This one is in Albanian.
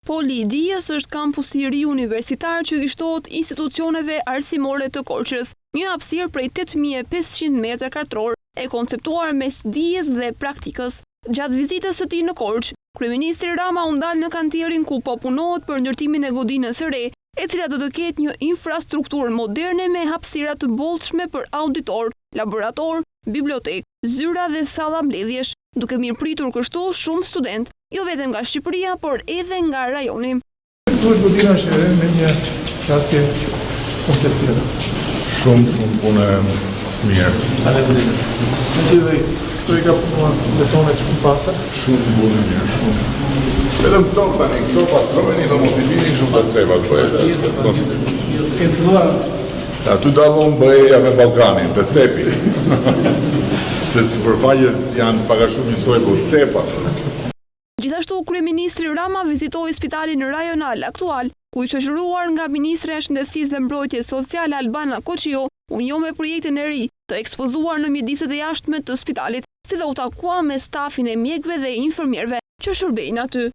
Poli i Dijes është kampusi i ri universitar që i shtohet institucioneve arsimore të Korçës, një hapësirë prej 8500 metra katror, e konceptuar mes dijes dhe praktikës. Gjatë vizitës së tij në Korçë, kryeministri Rama u ndal në kantierin ku po punohet për ndërtimin e godinës së re, e cila do të ketë një infrastrukturë moderne me hapësira të bollshme për auditor, laborator, bibliotekë, zyra dhe salla mbledhjesh, duke mirëpritur kështu shumë studentë, jo vetëm nga Shqipëria, por edhe nga rajoni. Këtu është godina është e re me një qasje komplet tjetër. Shumë, shumë punë e mirë. Faleminderit. Me gjithë këto i ka punuar betonet shumë pastra. Shumë punë e mirë, shumë. Vetëm këto tani, këto pastrojeni dhe mos i lini shumë të cepat, po e mos Kemi filluar Se aty dallon BE-ja me Ballkanin, te cepi. Se sipërfaqet janë pak a shumë njësoj, po cepat. Gjithashtu, kryeministri Rama vizitoi spitalin rajonal aktual, ku i shoqëruar nga ministrja e Shëndetësisë dhe Mbrojtjes Sociale Albana Koçiu, u njoh me projektin e ri, të ekspozuar në mjediset e jashtme të spitalit, si dhe u takua me stafin e mjekëve dhe infermierëve që shërbejnë aty.